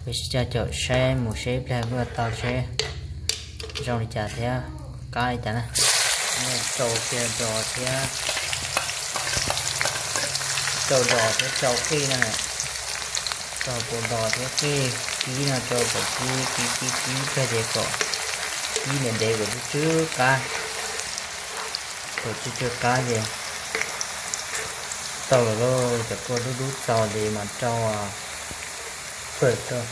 Peb sib caum saib mus seb ib pliag kuj tau seb zoo li cas thiab qab li cas na. Rau kiag dos thiab, rau dos thiab rau qij no, rau puas dos thiab qij kib no rau kom kib kib kib kib kag ces kom kib ntev ntev kom tsw tsw qab, kom tsw tsw qab ces tau lawm lauj. Cov kua dub dub txaus ces mam rau fawm rau.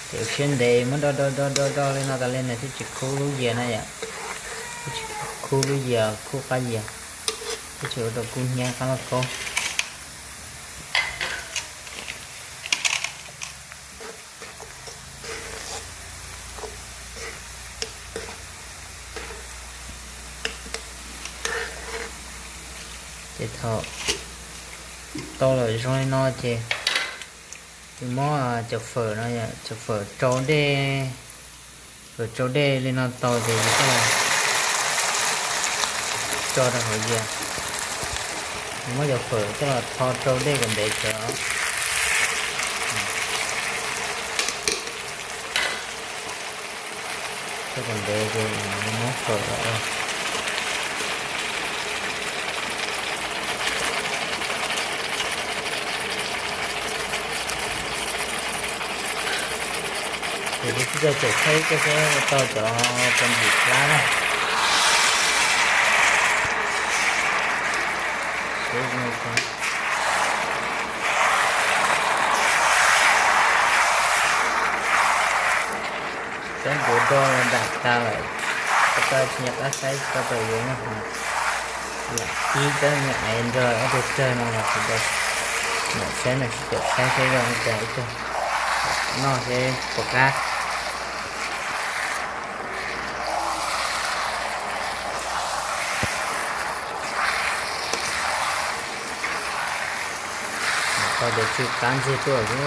Ces siab ntev muab do do do do do li no tas li nws thiaj tsis khub lub yias na yom, thiaj tsis khub lub yias khub qab yias, thiaj tsis ua rau kub hnyiab qab lauj kaub. Ces thaum tau lawm zoo li no ces yus muab cov fawm no, cov fawm rau dej, fawm rau dej li no tau ces yus coj los tso rau hauv yias. Yus muab cov fawm coj los tho rau dej kom ntev tsawv os. Tso kom ntev ces muab fawm los. Ces kuv sib caum saib ib pliag seb tau cov txaus ntsim plab na. Cov ncuav do dam tas lawm, ko taw tsis nco qab saib, ko taw yuav lam kib cov me aiv nrog ob tug rawg no los sis nyam saib no sib caum saib seb zoo li cas ib tug noj seb puas qab. Tau cov tsw qab ntxiag tuaj xwb.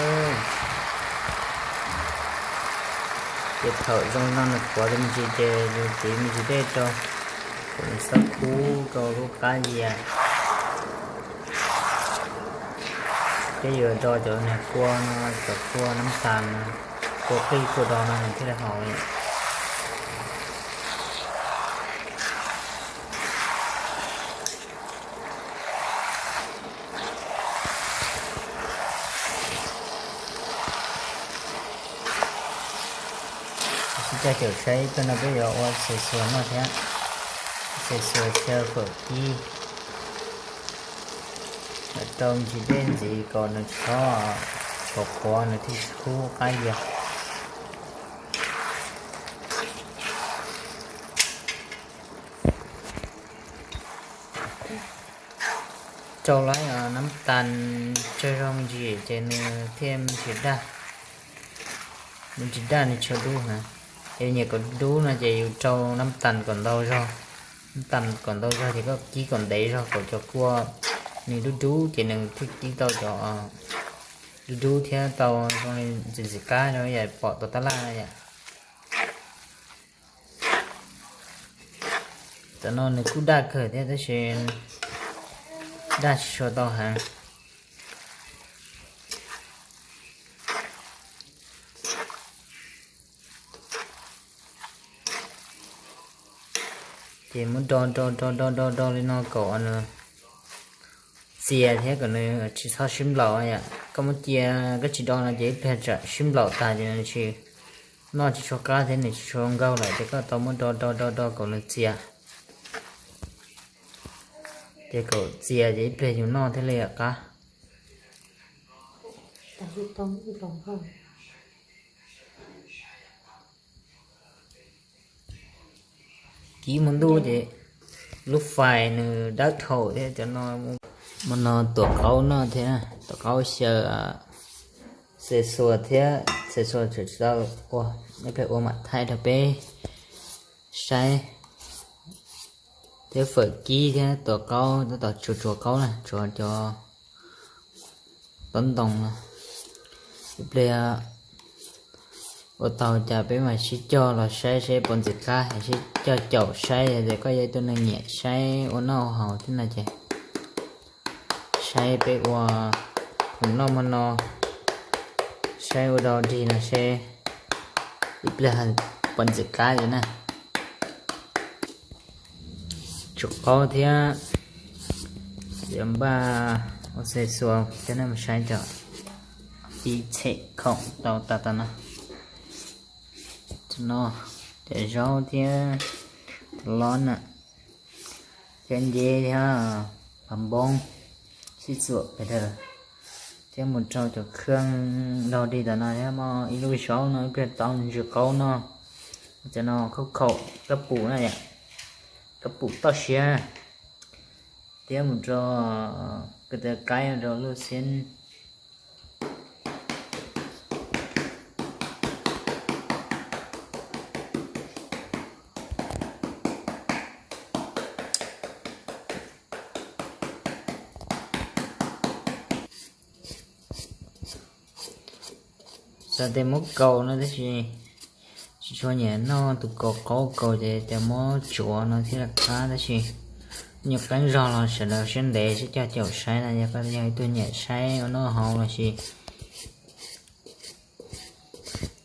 Ces thaum zoo li no nws qhuav li me ntsis ces yus tiv me ntsis dej rau, kom nws txhob khub rau lub qab yias. Peb yuav do cov niag kua no, cov kua nab tas no, kua qij kua do no nws thiaj li haus li. Sib caum saib ib pliag no peb yuav ua xaws xuas noj thiab. Xaws xuas xyaw fawm kib, rau ntsis dej ntxiv kom nws txhob qhuav qhuav nws thiaj tsis khub qab yias. Rau lawm nab tas tsawg zog me ntsis ces nws thiaj me ntsis daj, me ntsis daj nws tsis dub na. Es nyiam kom dub no ces yus rau nab tas kom ntau zog, nab tas kom ntau zog ces koj kib kom ntev zog kom cov kua nws dub dub ces nws thiaj kib tau cov dub dub thiab tau zoo li ntxim ntxim qab zoo li yam pom tau tab laj na yom. Tam no nws kuj daj kawg thiab tab sis daj tsis tshua tau heev. Ces muab do do do do do do li no kom nws txias thiab kom nws tsis txhob sib nplaum yom. Koj muab cia koj tsis do no ces ib pliag tsam sib nplaum tas ces nws tsis, noj tsis tshua qab thiab nws tsis tshua nkaug lawm ces koj tau muab do do do do kom nws txias. Ces kom txias ces ib pliag yus noj thiaj li qab. Kib hmo ntuj ces lub fais nws dawb dhau thiab cov no. Hmo no tuav qaub noj thiab, tuav qaub xyaw xaws xuas thiab, xaws xuas tseem tsis tau ua, ib pliag ua mam thaij rau peb saib. Thiab fawm kib thiab tuav qaub tab tom tsuav tsuav qaub na, tsuav cov tob ntoo no. Ib pliag Puas tau cas peb mam sib cog los saib seb puas ntxim qab, sib cog caum saib tias koj yog ib tug neeg nyiam saib ua noj ua haus thiab no ces saib peb ua mus noj mus no, saib ua dog dig no seb ib pliag puas ntxim qab li na. Tsum qaub thiab yuav npaj ua xe xua coj nej mus saib cov ib txhim khoom tau tas tas no. Cov no, cov zaub thiab cov lob na, thiab nceb thiab phav npoob, sib txuam pes daws, thiab mus rau cov khab dog dig tas no thiab muaj ib lub zaub no ib pliag tau ntsws qaub no. Cov no khaub khaum kab pum na yom, kab pum toj siab, thiab mus rau ko taw qaib rau lub xib. Xav tias muab kaus no tab sis tsis tshua nyiam noj tus kaus qaub kaus ces cov muab tsuav no thiaj li qab tab sis nyuam qeeb zog los sawv daws siab ntev sib cog caum saib na yog koj yog ib tug nyiam saib ua noj haus los sis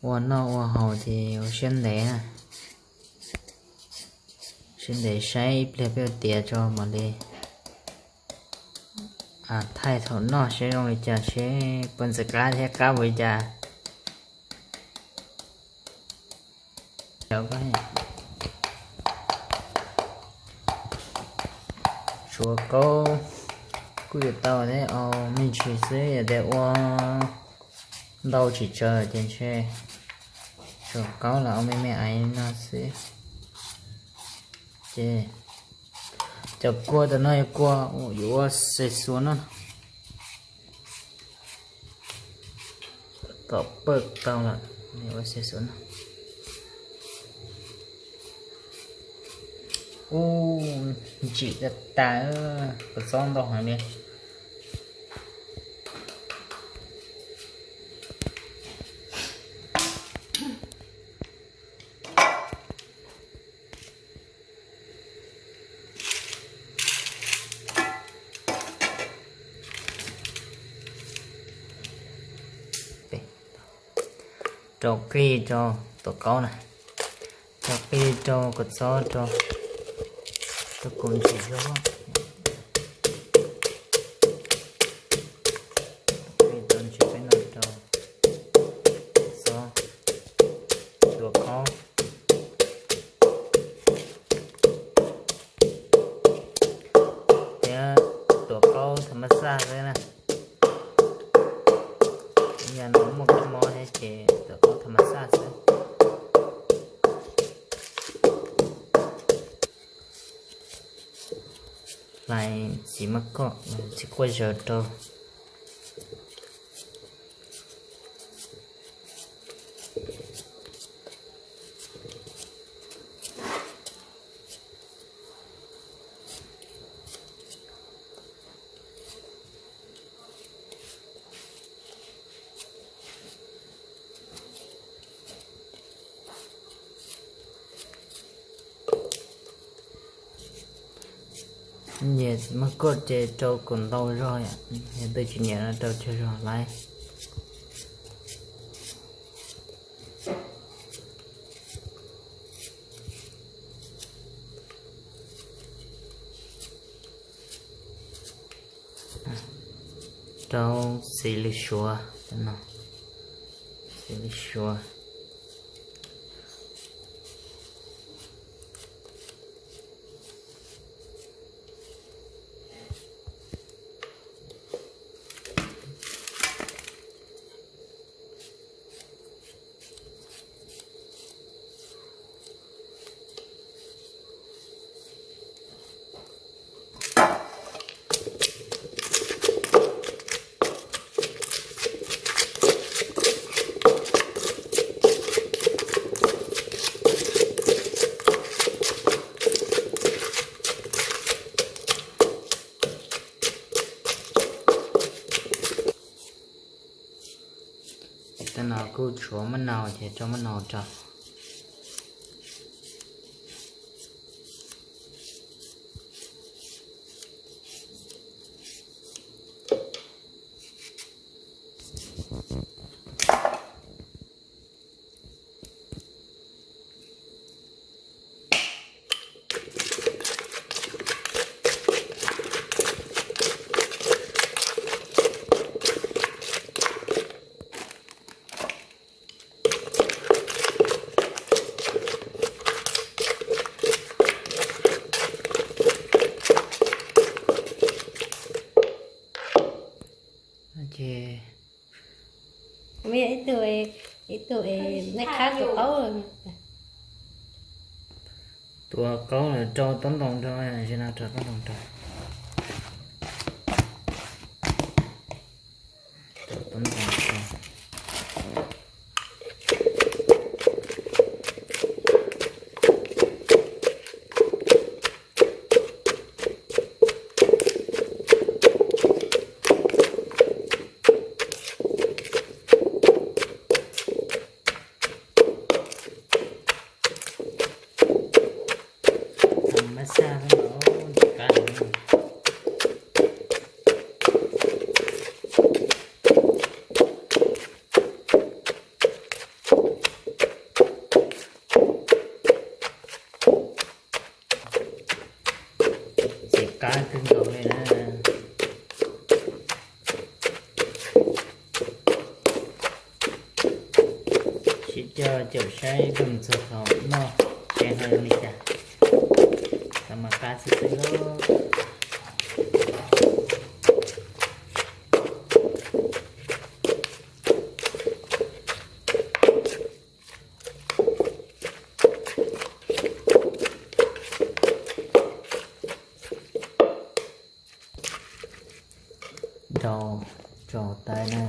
ua noj ua haus ces ua siab ntev na. Siab ntev saib ib pliag peb ua tiav tso mam li thaij thaum noj seb zoo li cas seb puas ntxim qab thiab qab npaum li cas. Tsuav qaub kuj yuav tau thiab, me ntsis xwb yog tias ua ntau tsis tsawg ces ntshe tsuav qaub los ua me me aiv no xwb. Ces cov kua tam no yog kua yuav ua xe xua no. Tom pawj tau lawm, ua xe xua no. Ub, ntsim tas tas, kua txob ntau heev li. Rau qij rau tuam qaub na, rau qij rau kua txob rau, rau kaus ntsis zog, rau ntsis peb no rau txob, tuam qaub thiab tuam qaub tham mas xaj xwb na. Yam no muaj kab mob thiab ces tuam qaub tham mas xaj xwb. Hlais txiv maj koj, txiv quaj zaws rau. Nyiam maj koj ces rau kom ntau zog, yog twg tsis nyiam no rau tsawg zog lawm. Rau txiv lws suav, txiv lws suav. Tej no kuj tshuav maj nau ces tso maj nau rau. Ces ib tug, ib tug, nej qab tus qaub, tus qaub rau tob ntoo rau, no rau tob ntoo rau, rau tob ntoo rau. Mab xaj xwb los ntxim qab heev. Ntxim qab kawg nkaus li na. Sib coj caum saib ib pliag mus txog thaum noj tsev no zoo li cas. Tau mas qab xwb xwb lauj. Rau, rau tais na.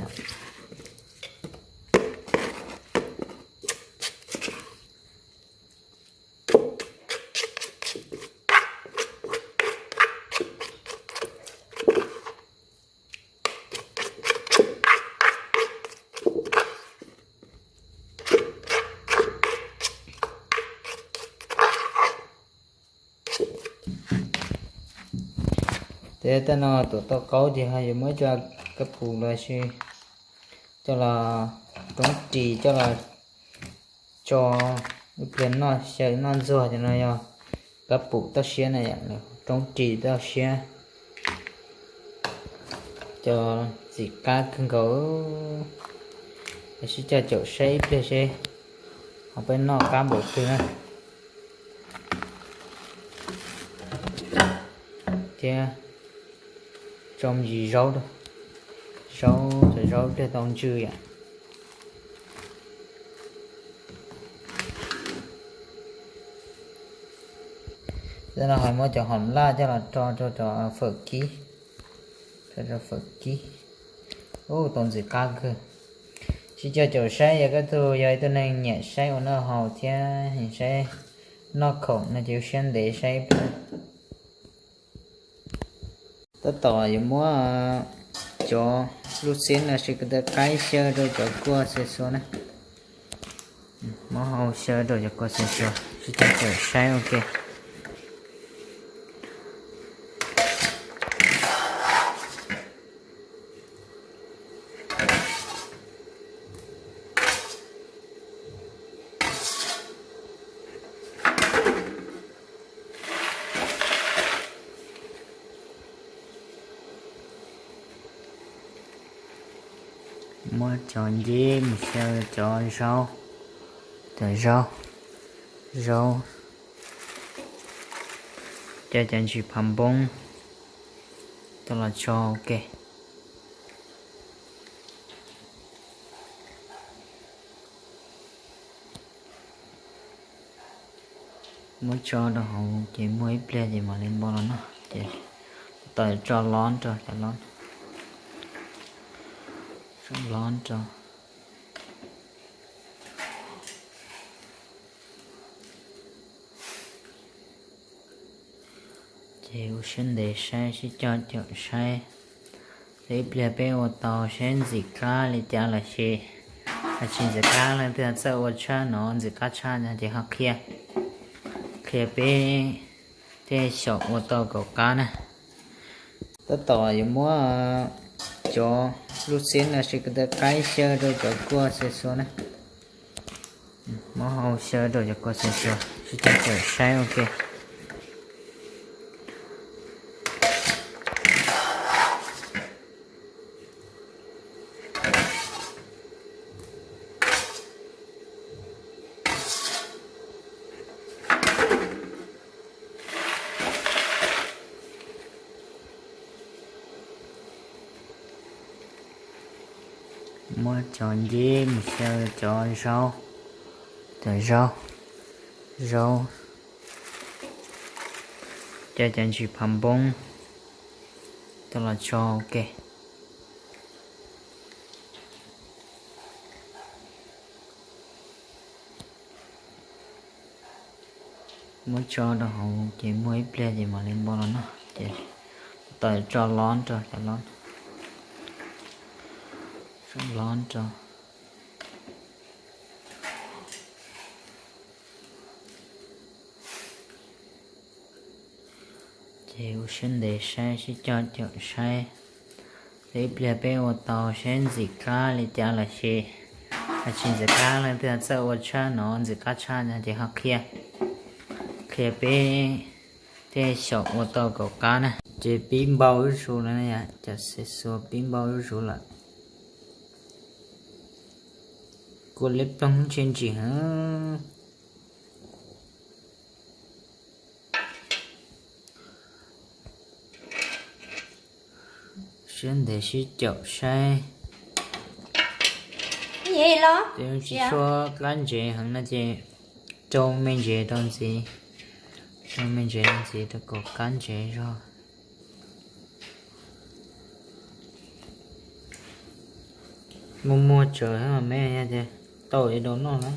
Ces tej no tuam tau qaub ces ho yuav muab cov kab pum los sis coj los roob ris coj los tso ib pliag noj xyaw noj ntxuag ces no yog kab pum toj siab na, roob ris toj siab. Cov ntxim qab kawg nkaus. Sib coj caum saib ib pliag seb ho peb noj qab npaum twg na. Thiab tso me ntsis zaub, zaub, cov zaub ib pliag tau ntsw yom. Tej no ho muab cov hom laj coj los rau rau cov fawm kib, rau cov fawm kib. Ub, tau ntxim qab kawg. Sib coj caum saib, yog koj tug yog ib tug neeg nyiam saib ua noj haus thiab nyiam saib noj khoom no ces ua siab ntev saib ib pliag. Tab tom yuav muab cov lub xib no sis ko taw qaib xyaw rau cov kua xuas xuas na. Muab hau xyaw rau cov kua xuas xuas, sib coj caum saib ua ke. Muab cov nceb mus xyaw cov zaub, cov zaub, zaub, cov, cov ntsis phav npoob coj los tso ua ke. Muab tso rau hauv ces muaj ib pliag ces mam li npo los noj ces tau tso lob rau, cov lob, tso lob rau. Ces ua siab ntev saib, sib coj caum saib, ib pliag peb ua tau saib ntxim qab li cas los sis Tsis ntxim qab leej twg txawj ua tshab no ntxim qab tshaj no ces ho qhia, qhia peb thiaj xyaum ua tau kaum qab na. Tab tom yuav muab cov lub xiab no sib ko taw qaib xyaw rau cov kua xav xuas na. Muab hau xyaw rau cov kua xav xuas sib cog tawm saib ua ke. Muab cov nceb mus xyaw cov zaub, cov zaub, zaub, cov, cov ntsis phav npoob coj los tso ua ke. Muab tso rau hauv ces muaj ib pliag ces mam li npau los noj ces tau tso lob rau, tso lob, tso lob rau. Ces ua siab ntev saib, sib cog caum saib, ib pliag peb ua tau saib ntxim qab li cas los sis tsis ntxim qab leej twg txawj ua tshab no ntxim qab tshaj no ces ho qhia, qhia peb thiaj xyaum ua tau kaum qab na. Ces pib npau zuj zus lawm, cov xav xuas pib npau zuj zus lawm. Kua liab ploog tshaj ntsim heev. Siab ntev sib caum saib. Twb tsis tshua qab ntsev heev no ces rau me ntsev rau ntxiv, rau me ntsev rau ntxiv rau kaum qab ntsev zog. Muaj muaj tsawv me, tau es rau noj na.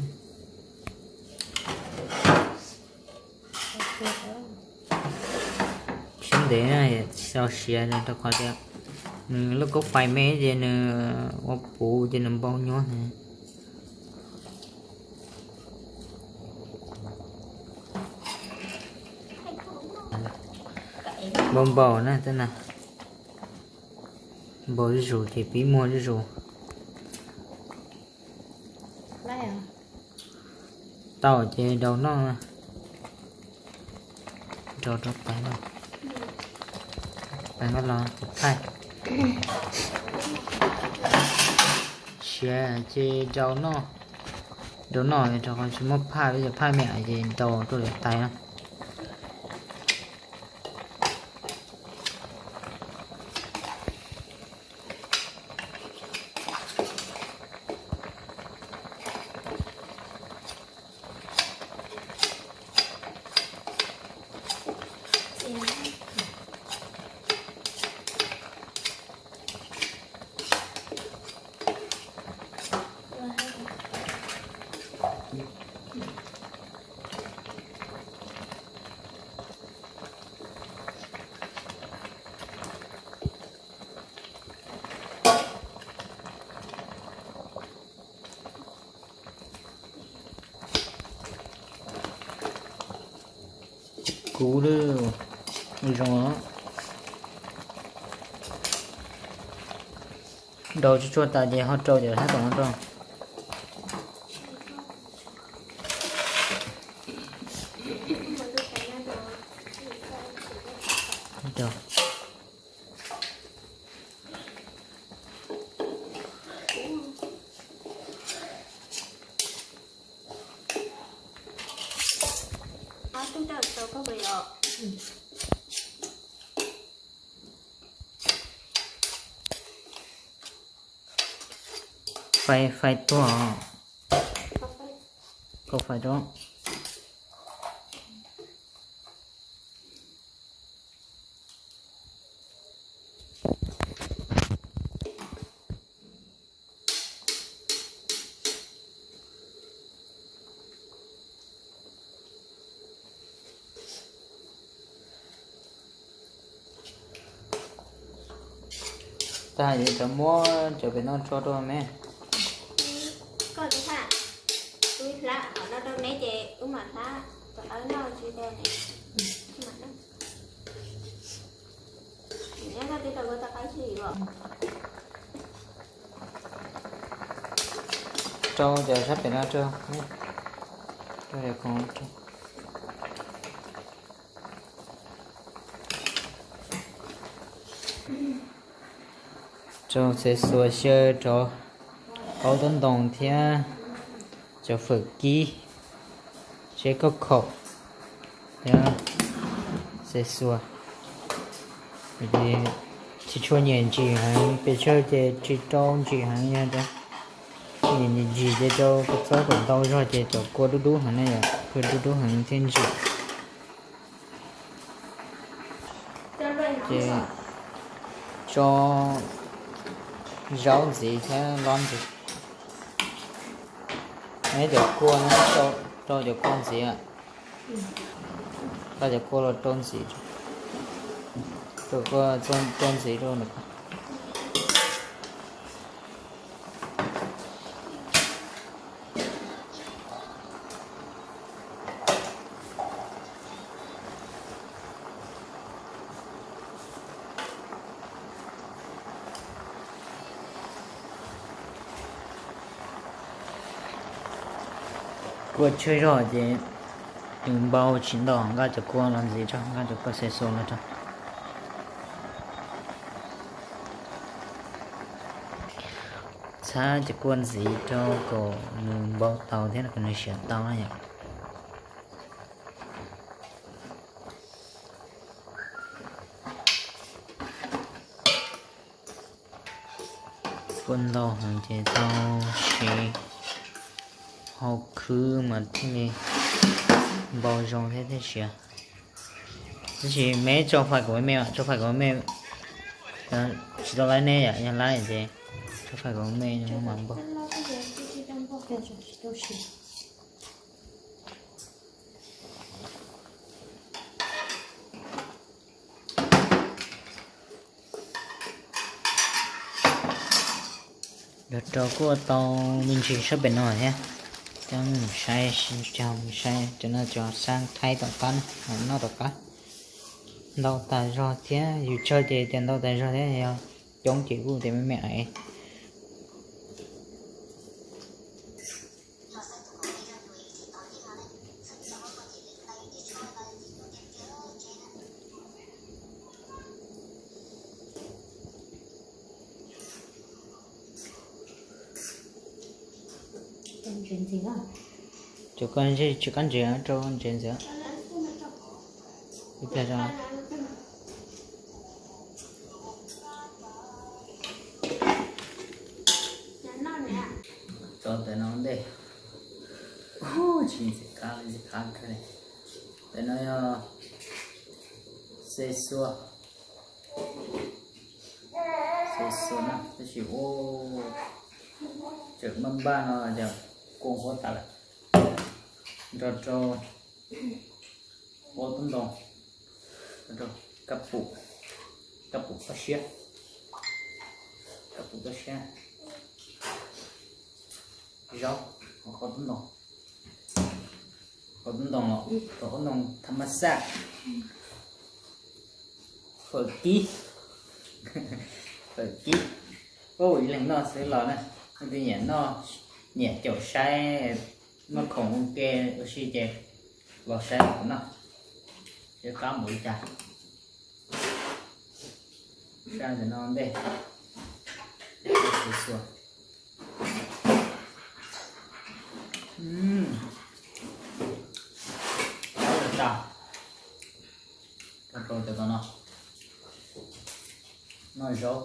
Siab ntev na, tsis txaus siav rau qhov tias nws lub koob fais me ces nws ua puv ces nws npau nyuab heev. Npau npau na, npau zuj zus ces pib muag zuj zus. Tau ces rau noj, rau rau tais, tais nkoj los thaij. Siav ces rau noj, rau noj rau qhov tsis muaj phaj, peb cov phaj me ces rau rau tais no. Kuv lwm zoo, nrau tsuag tsuag tas ces ho rau cov sab tom no rau. Fais, fais tuag. Kau fais rau. Tag ces cov muab cov pem no tso rau me. Neb ces wb mam hlab cov qaib noj tsis tau ne. Nyob noj tib tau koj tau qaib tsis os. Rau cov sab pem no rau, rau cov khoom rau. Rau xe xua xyaw rau qaub tub ntoo thiab cov fawm kib, seb kauj khaum thiab xe xua. Tsis tshua nyiam ntsim heev, pes tsawg ces tsis rau ntsim heev yog rau. Nyiam ntsim ces rau kom txob kom ntau zog ces cov kua dub dub heev ne yom, kua dub dub heev thiaj ntsim. Ces tso zaub ntxiv thiab lob ntxiv. Neb cov kua no rau cov kua ntxiv, rau cov kua los rau ntxiv, rau kua rau ntxiv rau. Kua tsawg zog ces nws npau tsis ntau, nqa cov kua los ntxiv rau, nqa cov kua xe xua los rau. Txhab cov kua ntxiv rau kom nws npau tau thiab kom nws siav tau na yom. Kua ntau heev ces tau siv hau khwb mas thiaj li npau zoo thiab thiaj siav. Tab sis meb tso fais kom me, tso fais kom me, tsis tau laib ne yom, yog laib ces tso fais kom me mas npau. Yog rau kuj ua tau me ntsis sab pem no thiab. Coj mus saib, coj mus saib cov no cov xab thaib tom qab na, noj tom qab. Ntau tas zog thiab, yus tsawg ces tias ntau tas zog thiab, yog coob ces kuj tias me me ais. Cov ko tsis kab ntsev, rau ntsev ntxiv. Ib pliag tso. Tso ntawm no ntej. Tsis ntxim qab li, ntxim qab kawg li. Ntawm no yog xe xua. Xe xua na, tab sis ua tseem npaj npaj no ces kua huab tas lawm. Nrog rau huab tub ntoo, nrog rau kab pum, kab pum toj siab, kab pum toj siab, zaub, huab tub ntoo, huab tub ntoo los huab tub ntoo tham mas xaj. Fawm kib, fawm kib. Ua ib leeg noj xwb los na, leej twg nyiam noj, nyiam caum saib, noj khoom ua ke ua si ces los saib kuv noj, seb qab npaum li cas. Saib ntawm no ntej. Xuas xuas. Qab li cas, rau cov tom no. Noj zaub,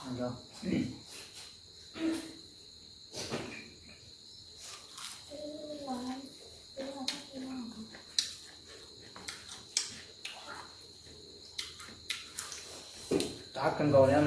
noj zaub. Qab kawg nkaus li.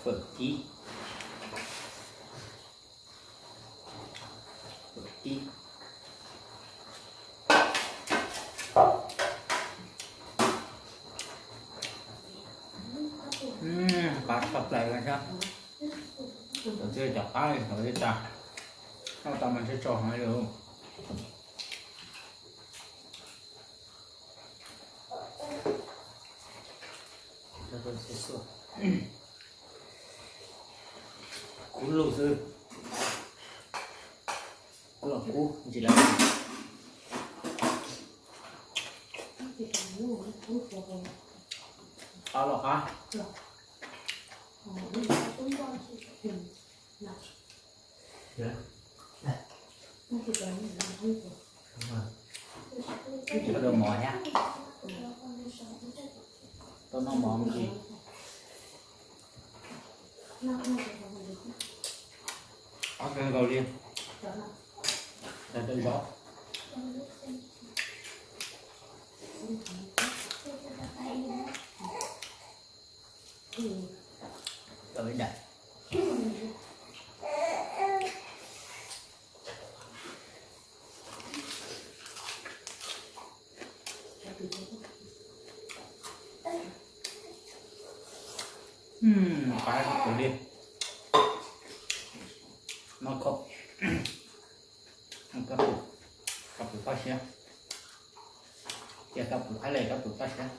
Kawm tib, kawm tib. Qab tshaj plaws thiab. Cov txiv cov qab li tau li tas, noj tau mas ntshe tso heev li. Kub lug xwb, kub los kub ntsis lawm. Qab los qab. Tau mov thiab, tau noj mov ntsis. Qab kawg nkaus li. Tau zov. Qab kawg li. Noj koj, koj pum, koj pum toj siab. Cia koj pum qab le koj pum toj siab.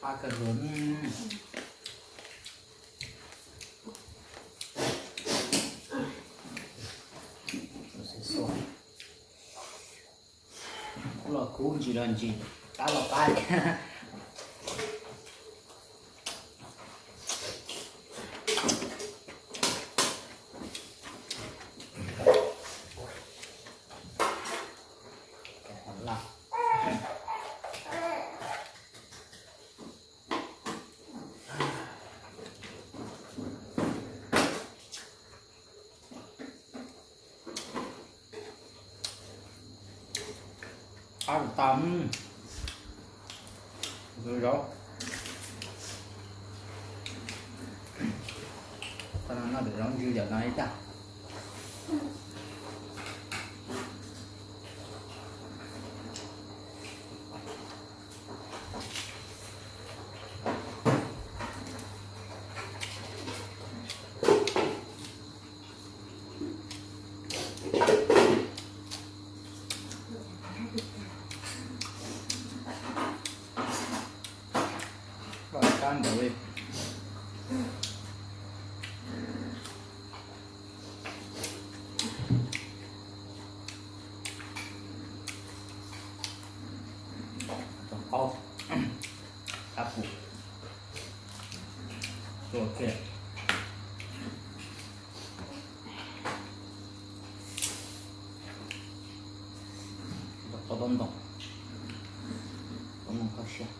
Qab kawg nkaus. Kub los kub, ntsis los ntsis, qab los qab. Qab tas, zaub. Qhov no noj zaub ntsw yam no ib tag. Los kab ntawd li. Tau qaub, qab pum, tua kiag. Tau qaub tob ntoo, tob ntoo kho siab.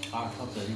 Qab tshaj plaws li.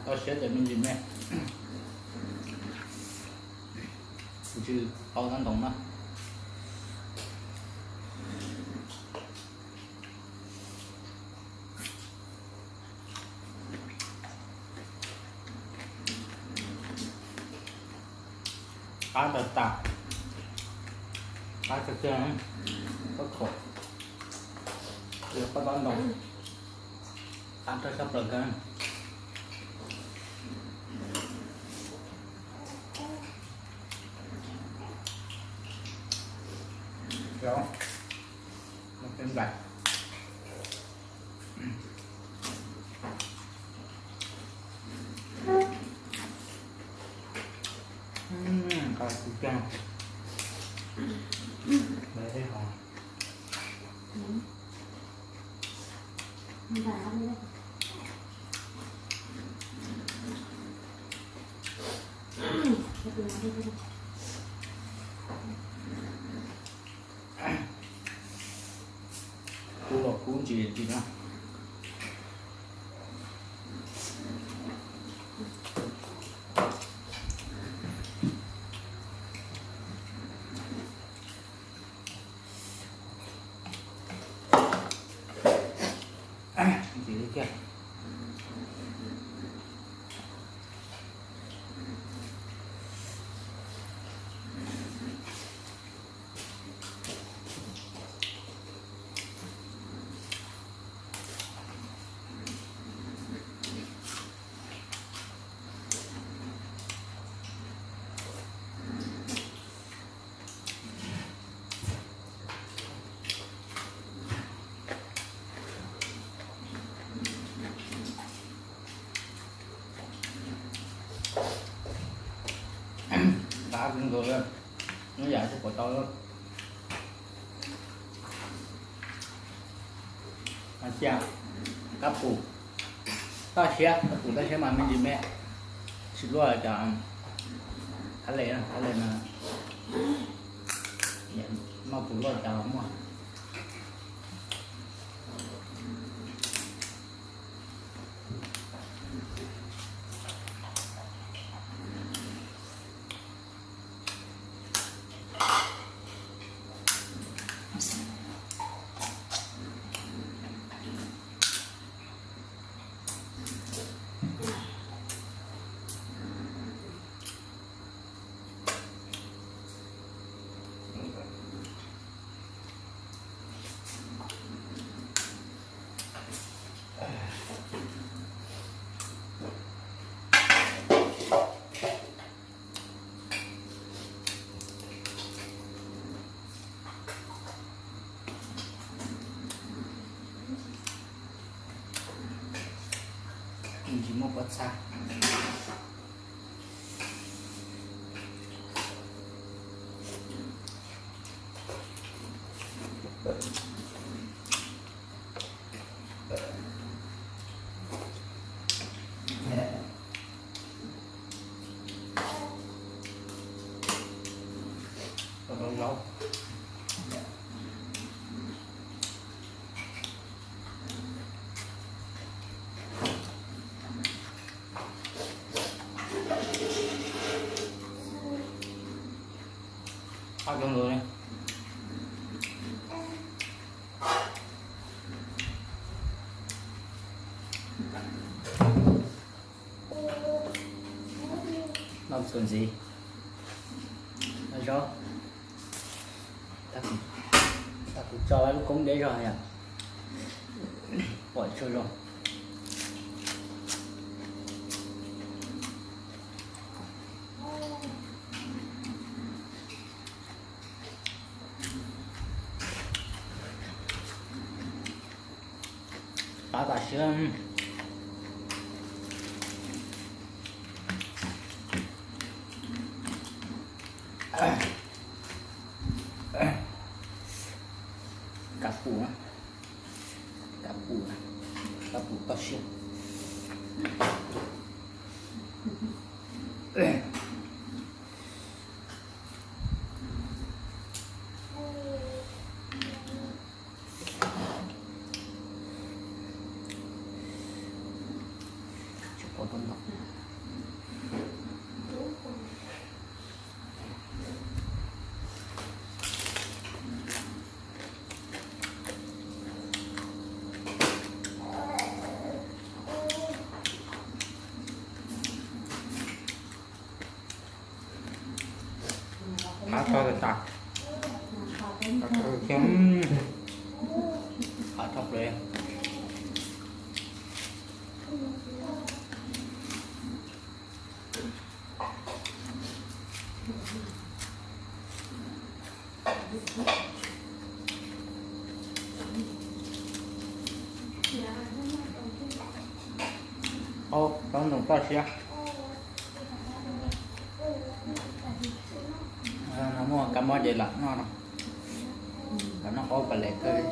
Toj siab ces me ntsis me, tsis tau tag ntoos na. Qab tag tas, qab tag tiag, qab khom, qab tag ntoos, qab tag sab plaws kawg. Kub los kub ntsis ntsis na. Ntsis li kiag. Qab kawg nkaus li, hnub yam tsis pom tau li. Cia qab pum toj siab, qab pum toj siab mas me ntsis me, tsis luaj cov thab le, thab le mas noj pum luaj cov muaj. Tsis muaj pob txha. Noj txuas ntxiv. Noj zaub. Tab kuv tso lub koob deb zog yom. Pom tsaug zog. Qab tas siab. Qab pum, qab pum, qab pum toj siab. Tsis Ua tau ntau. Qab tshaj tas, qab tshaj plaws. Au, rau ntoo toj siab. No muaj kab mob ces lam noj no. Lam noj qaub pas les kawg li.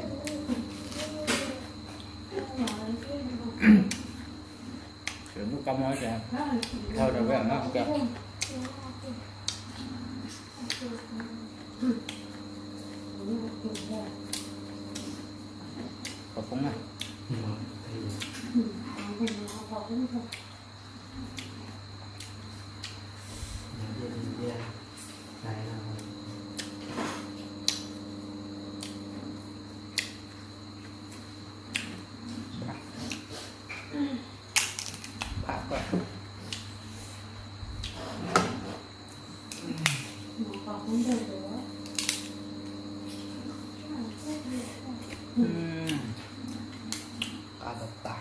Lub kab mob ces thawj rau peb lam noj kiag. Qhov poob na. Qab tas tas.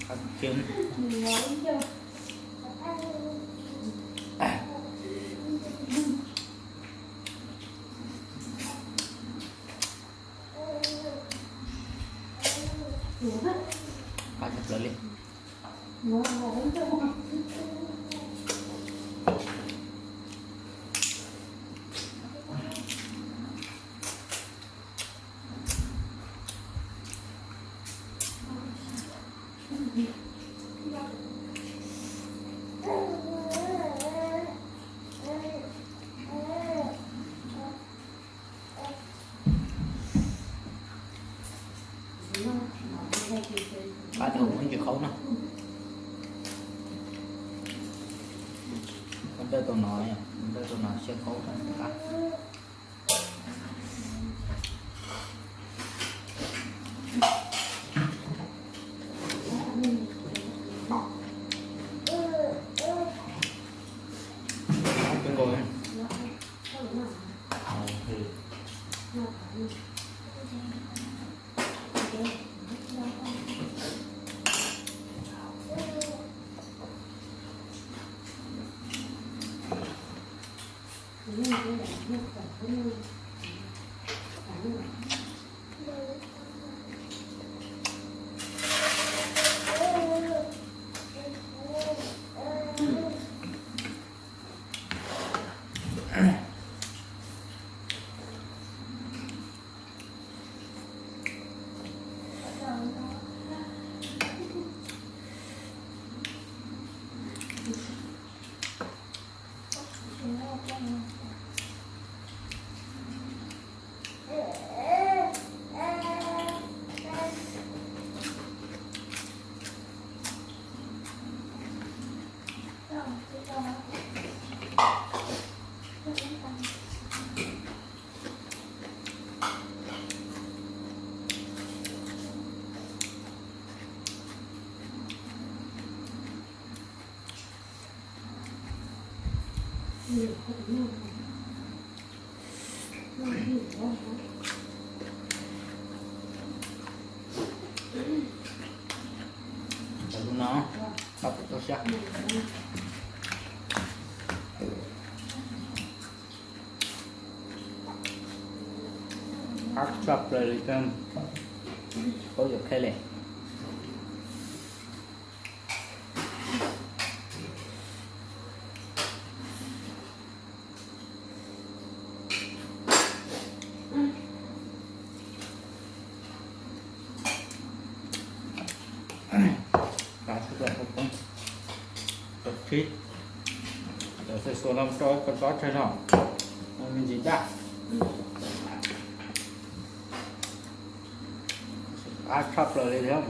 Qab tseeb. Qab tshaj plaws li. Qab tau mus ib ntsis qaub no. Ua ntawj tau no, ua ntawj tau no siab qaub tau qab. Lub no, pab pum toj siab. Qab tshaj plaws li, qaub yuav qheb li. Qab tshaj plaws, qaub poob. Tau khib. Cov xuas xuas no rau koj tsob tsawg no, me ntsis daj. Qab tshaj plaws li thiab.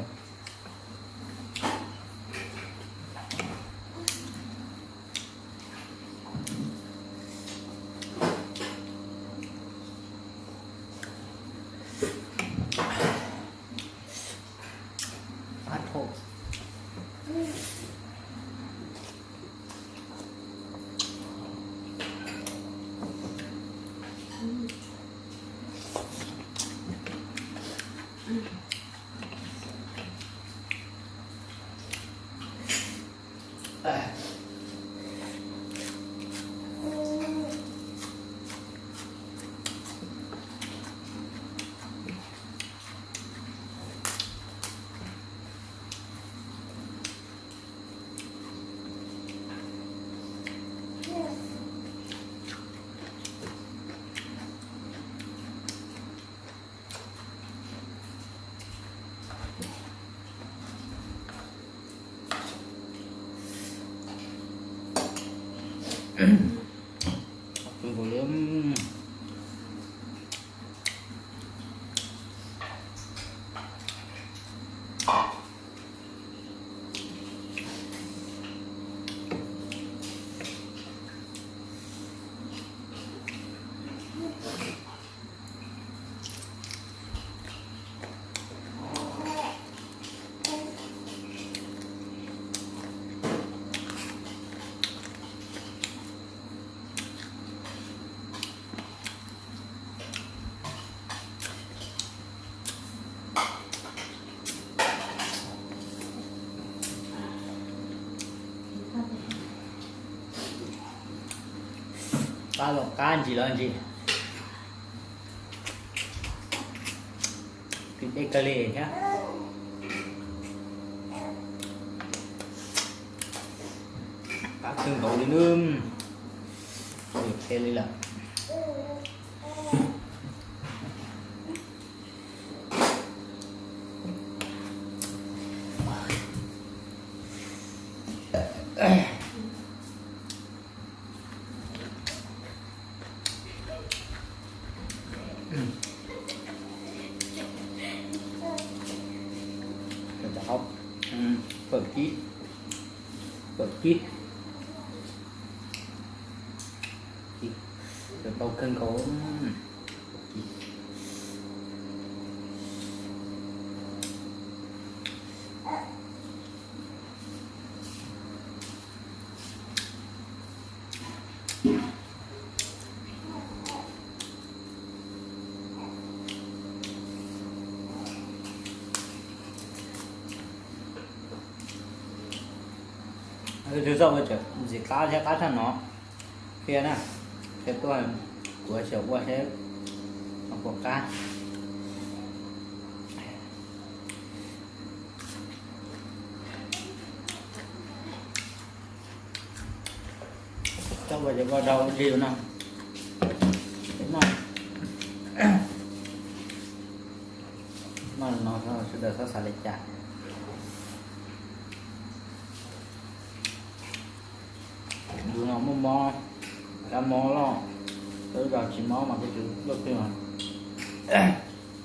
Qab los qab, ntsim los ntsim. Tis dej kawg li thiab. Qab kawg nkaus li nawb. Qhia li lawm. Cov hauv, pawm kib, pawm kib, tau kawg nkaus. Tus zaj ua tseem ntxim qab thiab qab tshaj no. Qhia na, qhia tuaj, kuv xyaum ua seb puas qab. Coj ua ces ua rau dig no. Noj no sawv daws txhob xav li cas. Tus no muaj mob, kab mob loj, lub zos tsis mob mas kuj tsis luaj twg.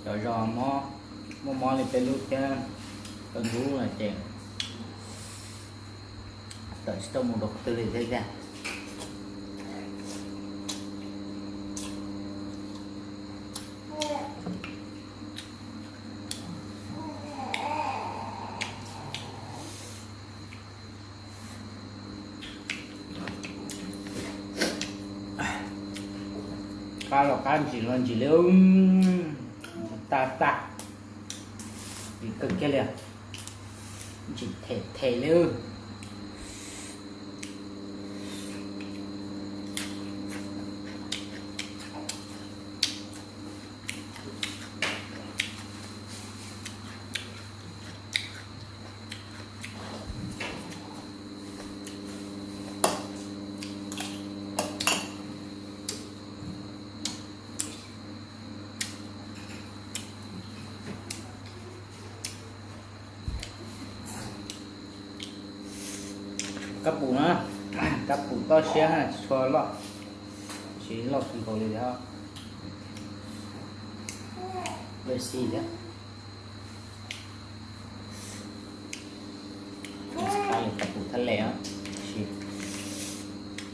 Cov zos mob, muaj mob li peb lub thiab, peb lub no ces tawm tsis tau mus rau qhov twg li thiab tiag. Qab los qab, ntsim los ntsim li, ntsim tag tag, ntsim kawg kiag li, ntsim them them li. Kab pum na, kab pum toj siab na, tsis tshua loj, tsis loj kawg nkaus li thiab. Lawm xis thiab. Thab les,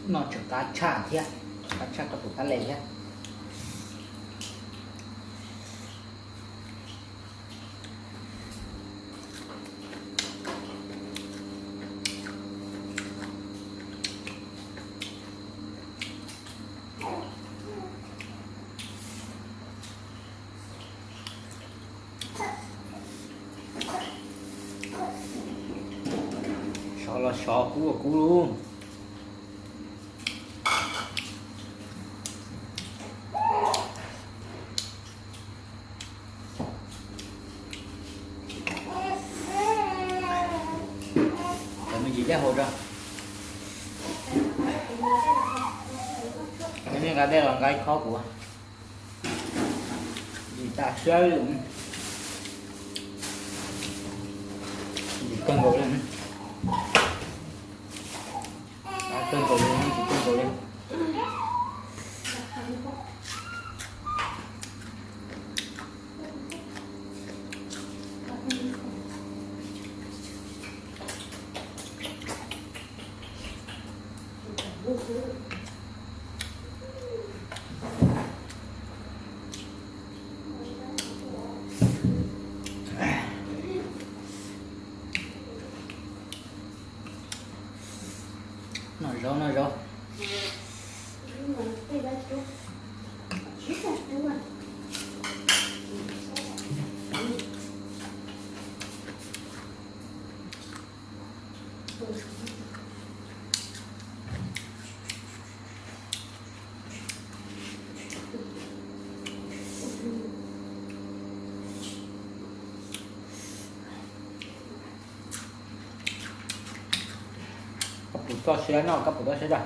noj tsis qab tshaj thiab, qab tshaj kab pum thab les thiab. Sov los sov, kub los kub lauj. Cov me ntsis dej haus tso. Cov me nqa dej los nqa ib khob kuv. Ntsim tas siab li. Ntsim kawg nkaus li. Kawg nkaus li, ntsim kawg nkaus li. Noj zaub, noj zaub. Kab pum toj siab no, kab pum toj siab tso.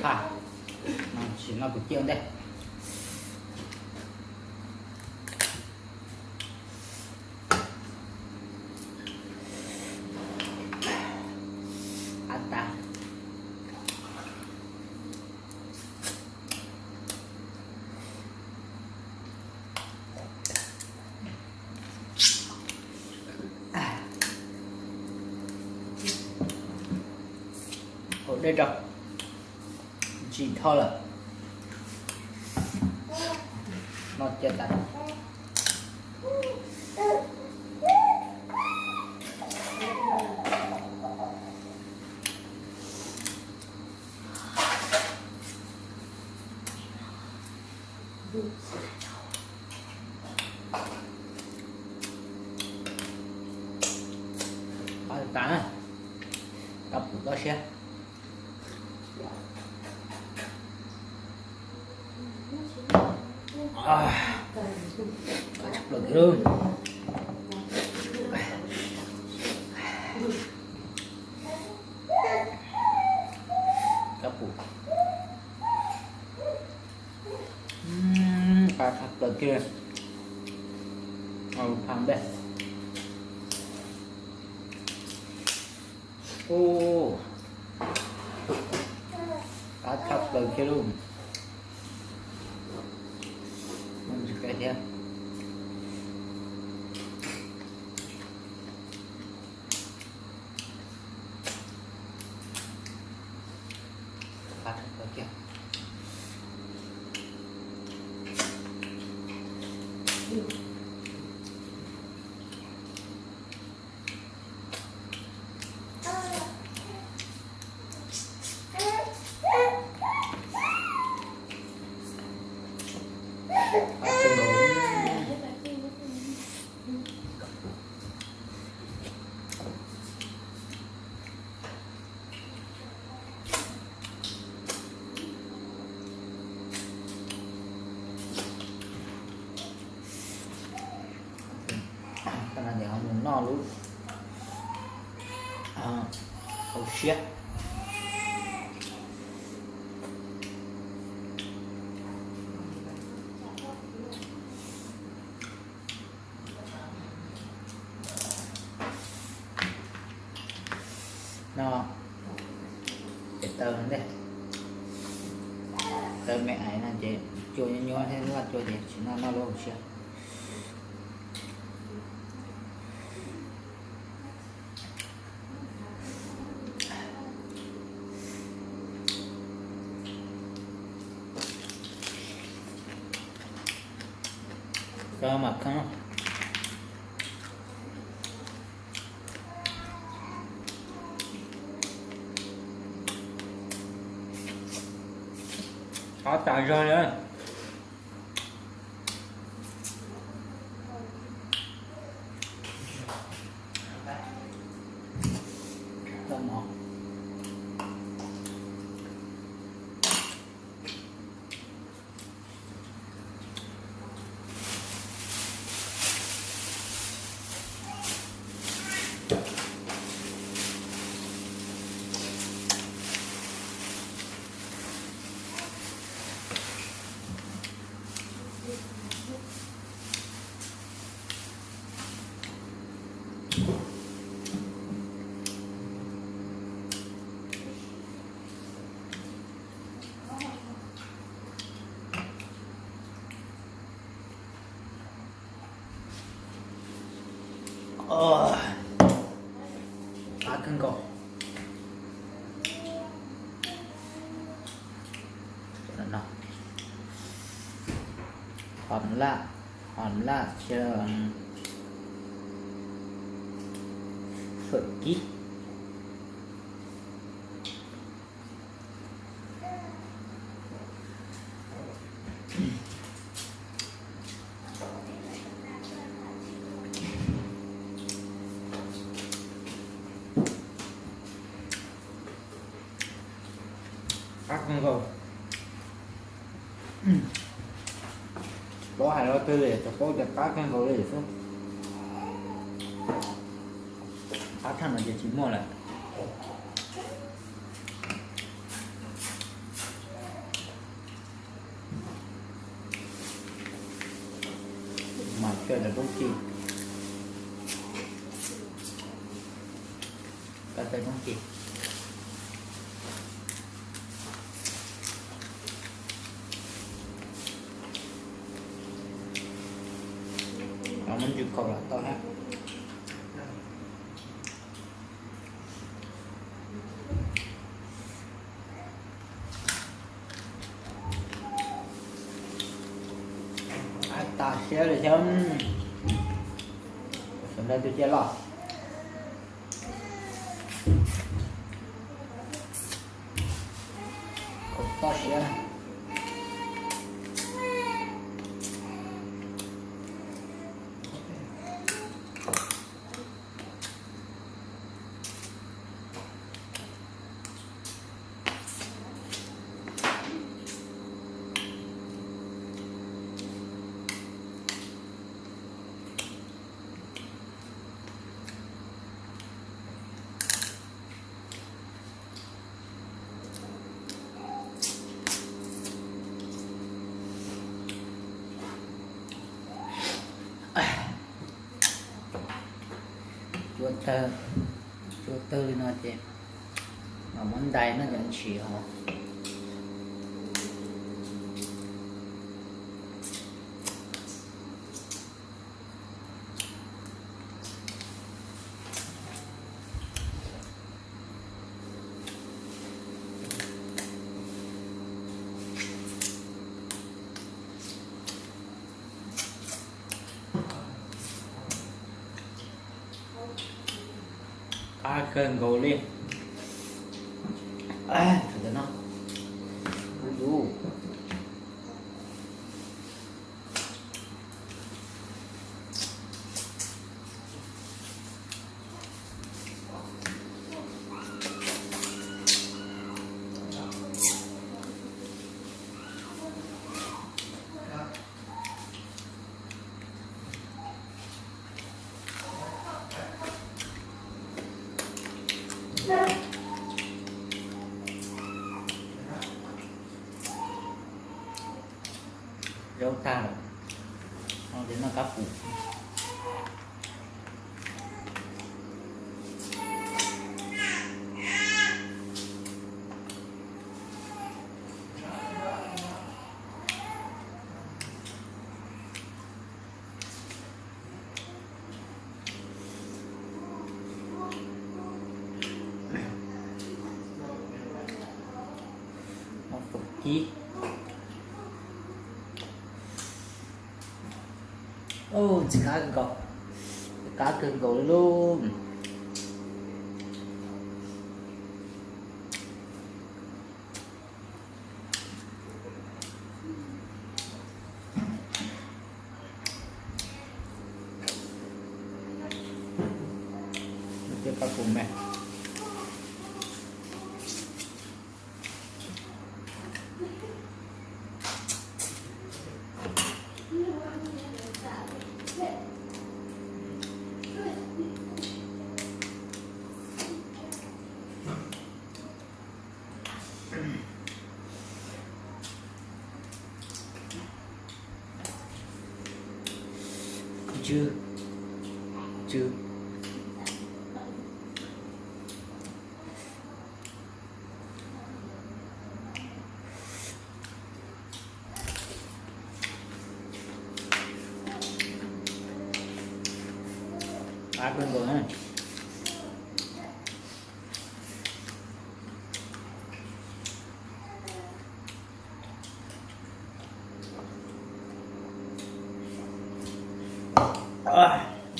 Phaj, sim no kuv ciaj ua ntej. Av tas. Haus dej rau. Ntsim dhau lawm. Noj cia tas. Qab tas na, kab pum toj siab. Qab tshaj plaws kiag lauj. Kab pum. Qab tshaj plaws kiag. Phaj ntej. Ub, qab tshaj plaws kiag lauj. Ntsis qe thiab. Qab tshaj plaws kiag. Tag no ces ho mus noj lub hauv siab. No ces taw ntej, taw me ais no ces cua nyuab nyuab thiab, laj cua ces tsis noj, noj lub hauv siab. Koj mam kheej. Qab tas zog li. Qab kawg nkaus. Hom laj, hom laj thiab fawm kib. Qab kawg nkaus. Tsis paub hais lo twg li, tsuas paub tias qab kawg nkaus li xwb. Qab thaj no ces tsis muaj lawm. Mas coj rau roob kib. Coj rau roob kib. Muab ntsis kaus los tau na. Qab tas siab li thiab. Sawv daws tus cia los. Kaus toj siab. Cua tawg, cua tawg li no ces mam muab ntais no cov ntshis hos. Qab kawg nkaus li. Tus no, ub yus. Zaub tag lawm, no ces noj kab pum. Ob tug kib. Ntxim qab kawg nkaus, qab kawg nkaus li lub. Tej paj kuv me. Tsw, tsw. Qab kawg nkaus na.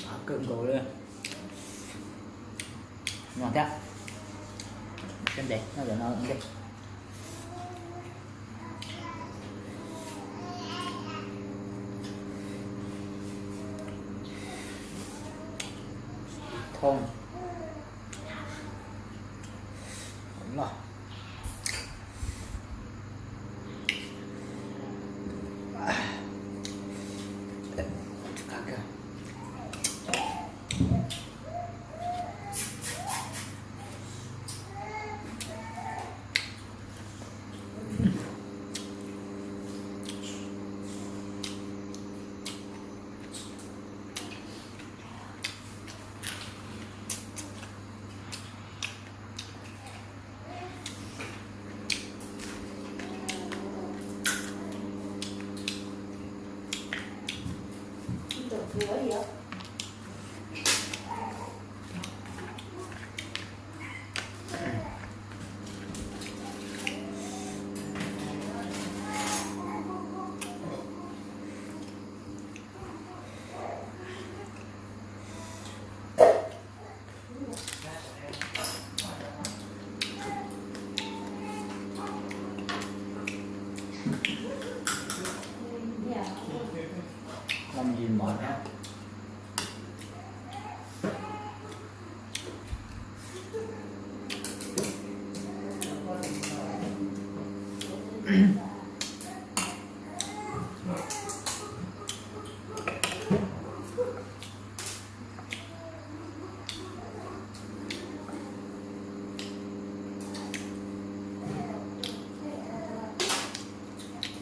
Qab kawg nkaus li. No thiab. Ntev no, no ntev. Thoob no.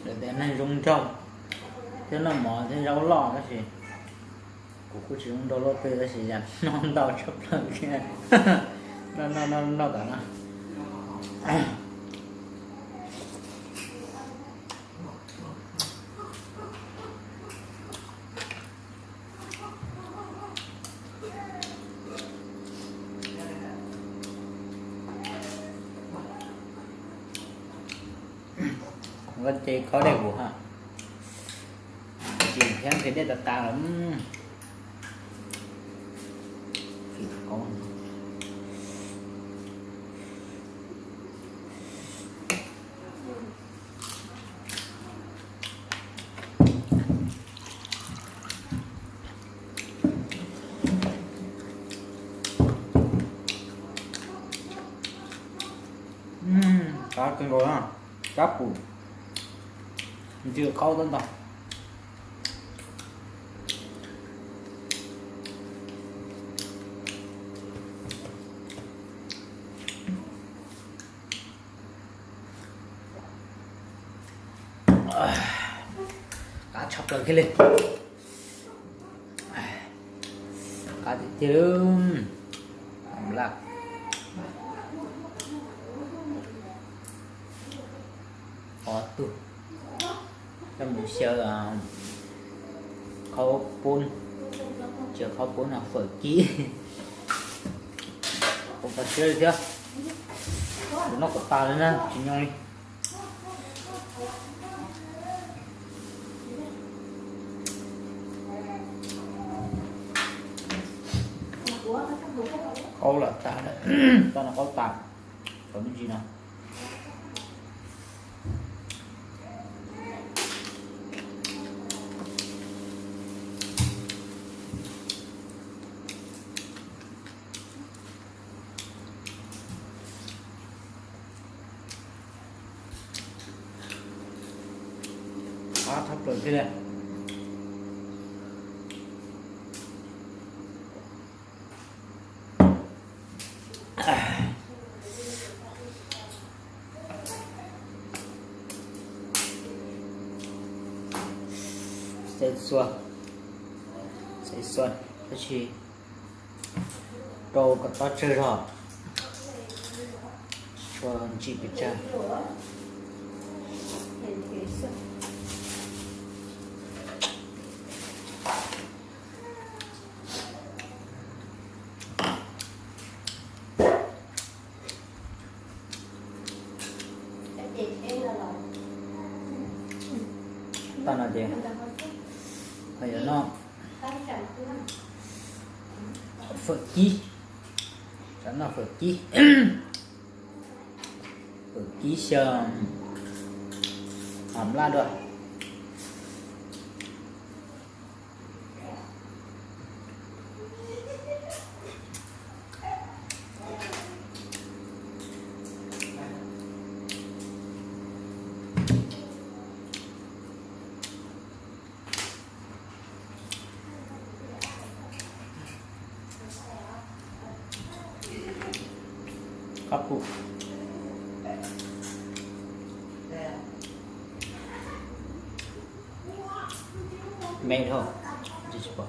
Lawv tias neeg zoo nraug thiab noj mov thiab zaub loj tab sis kuv kuj tsis zoo nraug luaj twg tab sis yam no ntau tshaj plaws kiag. Noj noj noj noj tom no. Ces khaub dej kuv ha, tsis thiab nqhis dej tas tas lawm. Qab kawg nkaus na, kab pum, ntxim khaub tab ntau. Qab tshaj plaws kiag li. Qab tiag tiag. Laj, ob tug, coj mus xyaw khaub poob, xyaw khaub poob no fawm kib. Kuv tau siab li thiab, kuv noj kom tas li na tsis nyoo li. Qaub lawm tas lawm, tau no qaub tas, kom me ntsis no. Qab tshaj plaws thiab li. Xav xua, xav xua, tab sis rau kom tob tsawg zog, tsis tshua ntsim pes tsawg. Tau no ces ho yuav noj fawm kib, noj fawm kib, fawm kib xyaw ham laj dua. Qab pum, me dhau, tsis pom.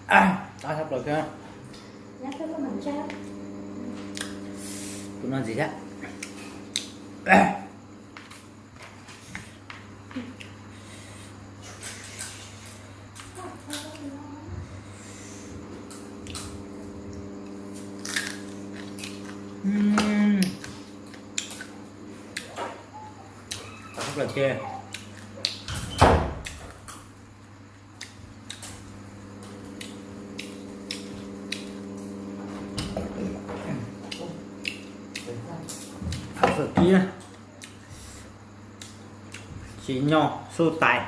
Qab tshaj plaws thiab. Tus no ntxiv thiab. Qab tshaj plaws thiab. Fawm kib tsis nyog xub tais,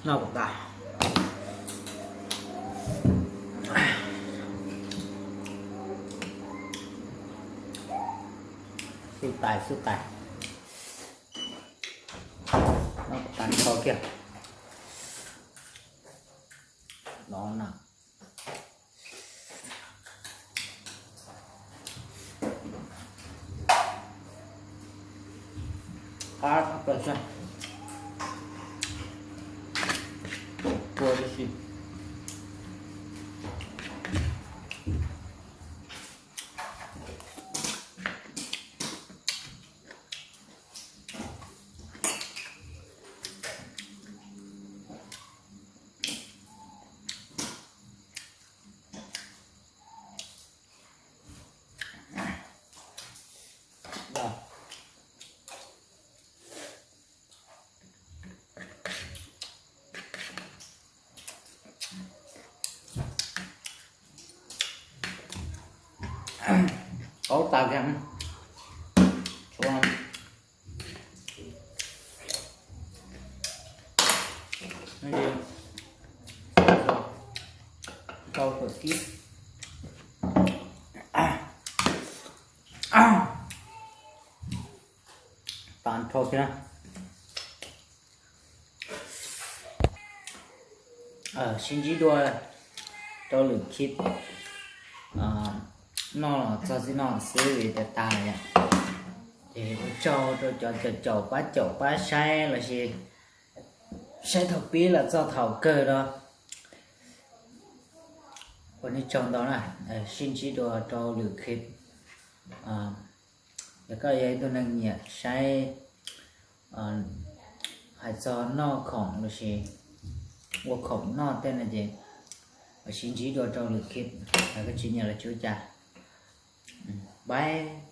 noj kom tas. Xub tais, xub tais. Noj kom tas nrho kiag. Los na. Qab tshaj plaws xwb. Kua tib si. Qaub tas kiag. Tshuav rau fawm kib. Tas nrho kiag na. Sib ntsib dua rau lwm clip. Noj los txog txij no xwb vim tias tas lawm yom. Ces ua tsaug rau cov caum caum pab caum pab saib lossis saib thaum pib los txog thaum kawg no. Ua nej tsaug ntau na, sib ntsib dua rau lwm clip. Yog koj yog ib tug neeg nyiam saib hais txog noj khoom lossis ua khoom noj tej no ces Sib ntsib dua rau lwm clip, koj tsis nyiam los tsis ua cas. Bye.